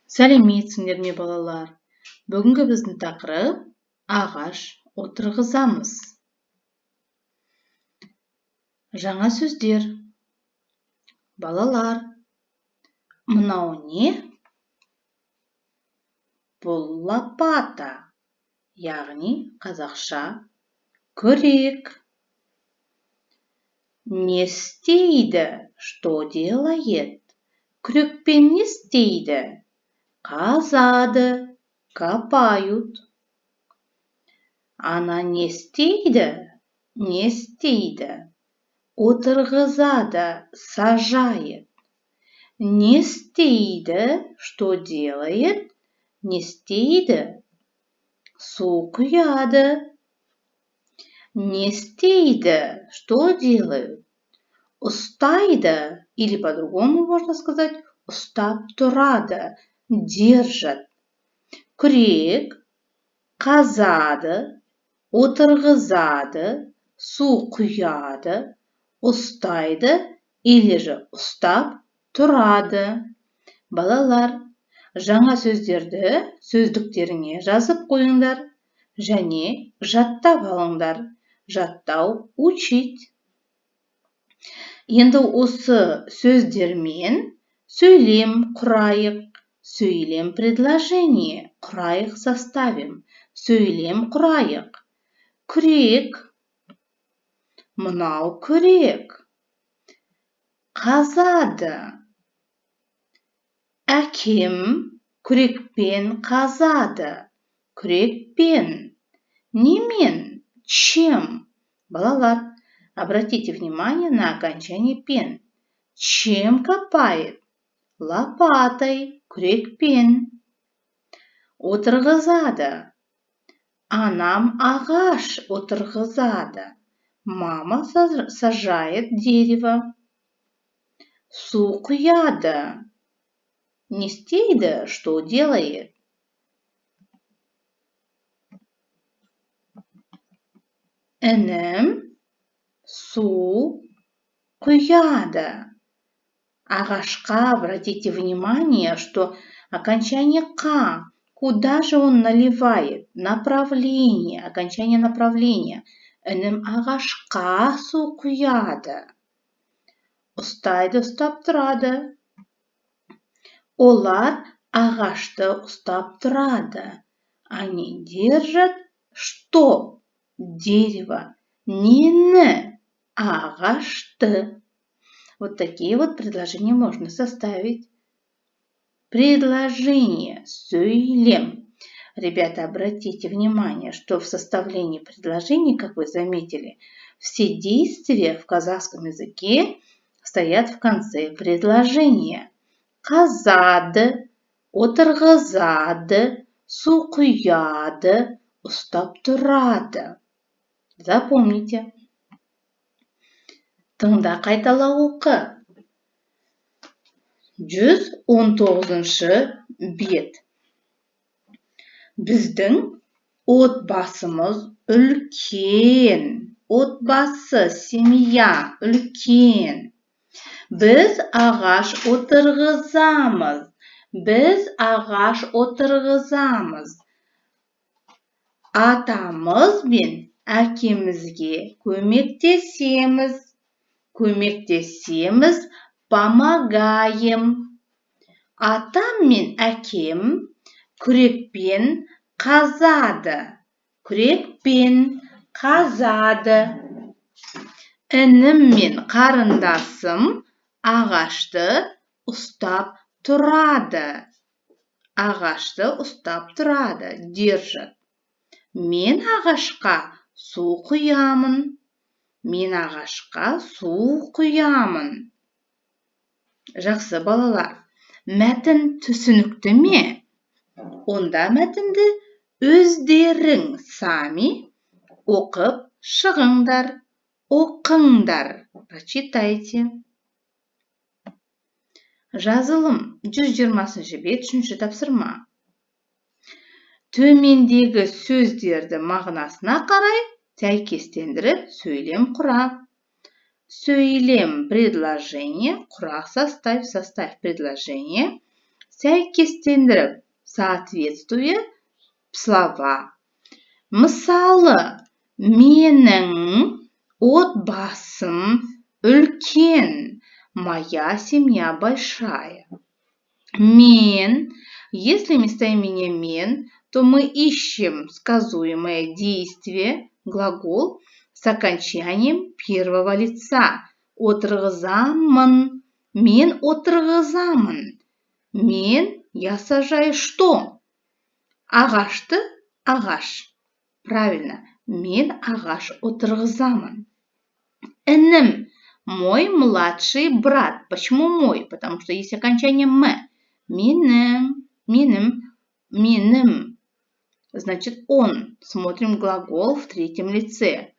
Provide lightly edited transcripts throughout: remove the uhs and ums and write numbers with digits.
Сәлеметсіңдер ме, балалар! Бүгінгі біздің тақырып: ағаш отырғызамыз. Жаңа сөздер. Балалар, мынау не? Бұл лопата, яғни қазақша күрек. Не істейді? Что делает? Күрекпен не істейді? Қазады, копают. Ана не істейді? Не істейді? Отырғызады, сажает. Не істейді? Что делает? Не істейді? Су құяды. Не істейді? Что делают? Ұстайды, или по-другому можно сказать, ұстап тұрады, держат. Күрек қазады, отырғызады, су құяды, ұстайды или же ұстап тұрады. Балалар, жаңа сөздерді сөздіктеріңе жазып қойыңдар және жаттап алыңдар. Жаттау — учить. Енді осы сөздермен сөйлем құрайық. Сөйлем — предложение. Құрайық — составим. Сөйлем құрайық. Күрек. Мынау күрек. Қазады. Әкем күрекпен қазады. Күрекпен. Немен? Чем? Балалар, обратите внимание на окончание «пен». Чем копает? Лопатой. Күрекпен. Отырғызады. Анам ағаш отырғызады. Мама сажает дерево. Су құяды. Не істейді? Что делает? Інім су құяды ағашқа. Обратите внимание, что окончание «қа». Куда же он наливает? Направление, окончание направления. Інім ағашқа су құяды. Ұстайды — ұстап тұрады. Олар ағашты ұстап тұрады. Они держат что? Дерево. Нені? Ағашты. Вот такие вот предложения можно составить. Предложение, сөйлем. Ребята, обратите внимание, что в составлении предложений, как вы заметили, все действия в казахском языке стоят в конце предложения. Қазады, отырғызады, су құяды, ұстап тұрады. Запомните. Тыңда, қайтала, оқы. 119-бет. Біздің отбасымыз үлкен. Отбасы — семья. Үлкен. Біз ағаш отырғызамыз. Біз ағаш отырғызамыз. Атамыз бен әкемізге көмектесеміз. Көмектесеміз — помогаем. Атам мен әкем күрекпен қазады. Күрекпен қазады. Інім мен қарындасым ағашты ұстап тұрады. Ағашты ұстап тұрады — держат. Мен ағашқа су құямын. Мен ағашқа су құямын. Жақсы, балалар, мәтін түсінікті ме? Онда мәтінді өздерің, сами, оқып шығыңдар. Оқыңдар — прочитайте. Жазылым, 120-бет, үшінші тапсырма. Төмендегі сөздерді мағынасына қарай сәйкестендіріп, сөйлем құра. Сөйлем — предложение. Құра — составь. Составь предложение. Сәйкестендіріп, соответствуя слова. Мысалы, менің отбасым үлкен. Моя семья большая. Мен. Если местоимение мен, то мы ищем сказуемое действие, глагол с окончанием первого лица. Отырғызамын. Мен отырғызамын. Мен, я сажаю что? Ағашты, ағаш. Правильно. Мен ағаш отырғызамын. Інім, мой младший брат. Почему мой? Потому что есть окончание м. Менің, менім, менім. Значит, он. Смотрим глагол в третьем лице.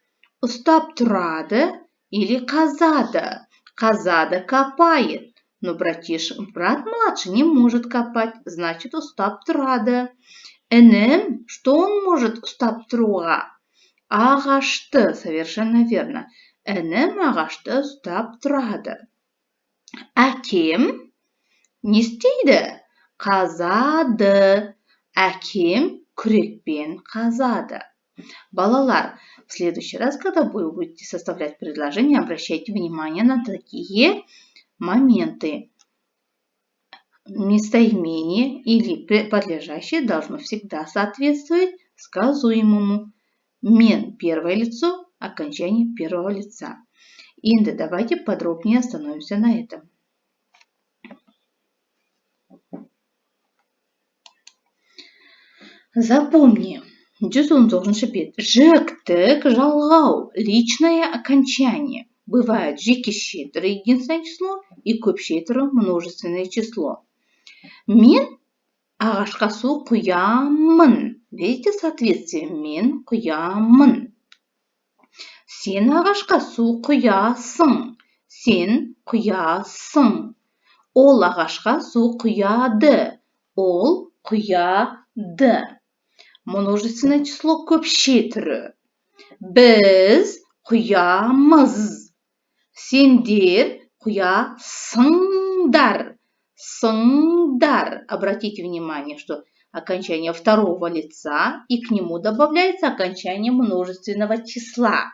Ұстап тұрады или қазады. Қазады копает. Но брат младший не может копать, значит, ұстап тұрады. Інім, что он может ұстап тұруға? Ағашты, совершенно верно. Інім ағашты ұстап тұрады. Әкем не істейді? Қазады. Әкем күрекпен қазады. Балалар, в следующий раз, когда вы будете составлять предложение, обращайте внимание на такие моменты. Местоимение или подлежащее должно всегда соответствовать сказуемому. Мен – первое лицо, окончание первого лица. Енді давайте подробнее остановимся на этом. Запомни, 119 бет. Жіктік жалғау, личное окончание. Бывает жекеше түрі единственное число и көпше түрі множественное число. Мен ағашқа су құямын. Видите соответствие? Мен құямын. Сен ағашқа су құясың. Сен құясың. Ол ағашқа су құяды. Ол құяды. Множественное число көпше түрі. Біз құямыз. Сендер құясыңдар. Сыңдар. Обратите внимание, что окончание второго лица и к нему добавляется окончание множественного числа.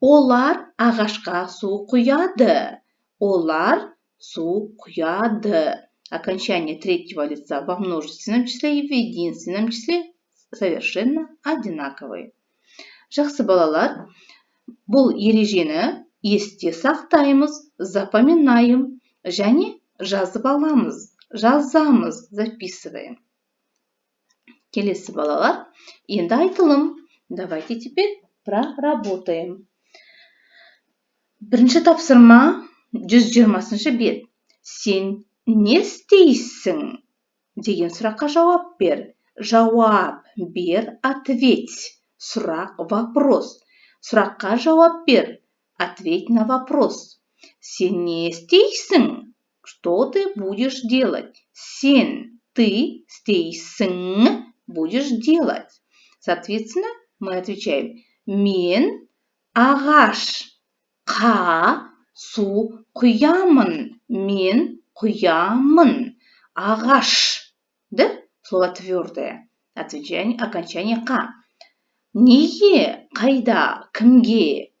Олар ағашқа су құяды. Олар су құяды. Окончание третьего лица во множественном числе и в единственном числе совершенно одинаковые. Жақсы, балалар, бұл ережені есте сақтаймыз, запоминаем және жазып аламыз, жазамыз, записываем. Келесі, балалар, енді айтылым. Давайте теперь проработаем. Бірінші тапсырма, 120 бет. Сен не істейсің деген сұраққа жауап бер. Жауап бер, ответь. Сұрақ, вопрос. Сұраққа жауап бер. Ответь на вопрос. Сен не істейсің? Что ты будешь делать? Сен, ты, істейсің, будешь делать. Соответственно, мы отвечаем. Мен ағаш қа су құямын. Мен құямын. Ағаш. Да? Слово твердое. Отвечание, окончание қа. Неге, қайда, кімге?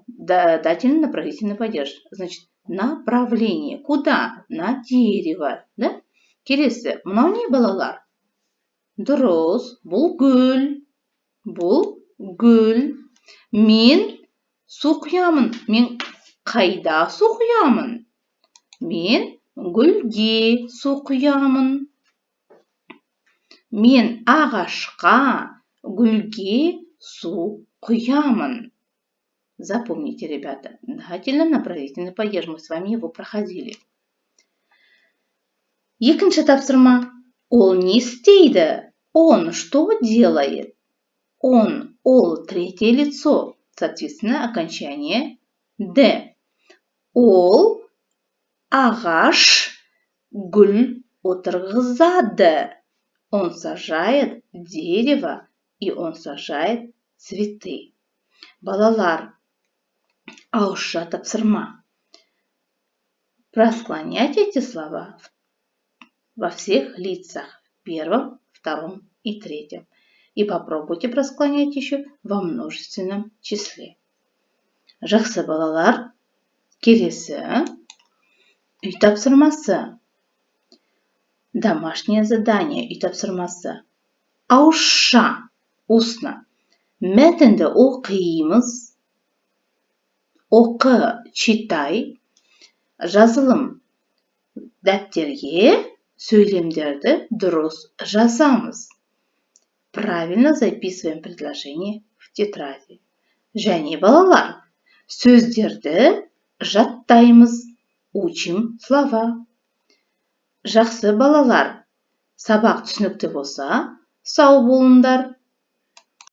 Дательный направительный падеж. Значит, направление. Куда? На дерево. Да? Келесі. Мынау не, балалар? Дұрыс. Бұл гүл. Бұл гүл. Мен су құямын. Мен қайда су құямын? Мен гүлге су құямын. Мен ағашқа, гүлге су құямын. Запомните, ребята, дательно-направительный падеж. Мы с вами его проходили. Екінші тапсырма. Ол не істейді? Он что делает? Он, ол, третье лицо. Соответственно, окончание «д». Ол ағаш, гүл отырғызады. Он сажает дерево и он сажает цветы. Балалар, ауызша тапсырма. Просклонять эти слова Во всех лицах. В первом, втором и третьем. И попробуйте просклонять еще во множественном числе. Жақсы, балалар. Келесі үй тапсырмасы. Домашнее задание, үй тапсырмасы. Ауызша, устно. Мәтінді оқимыз. Оқы, читай. Жазылым дәптерге сөйлемдерді дұрыс жазамыз. Правильно записываем предложение в тетради. Және, балалар, сөздерді жаттаймыз. Учим слова. Жақсы, балалар, сабақ түсінікті болса, сау болыңдар.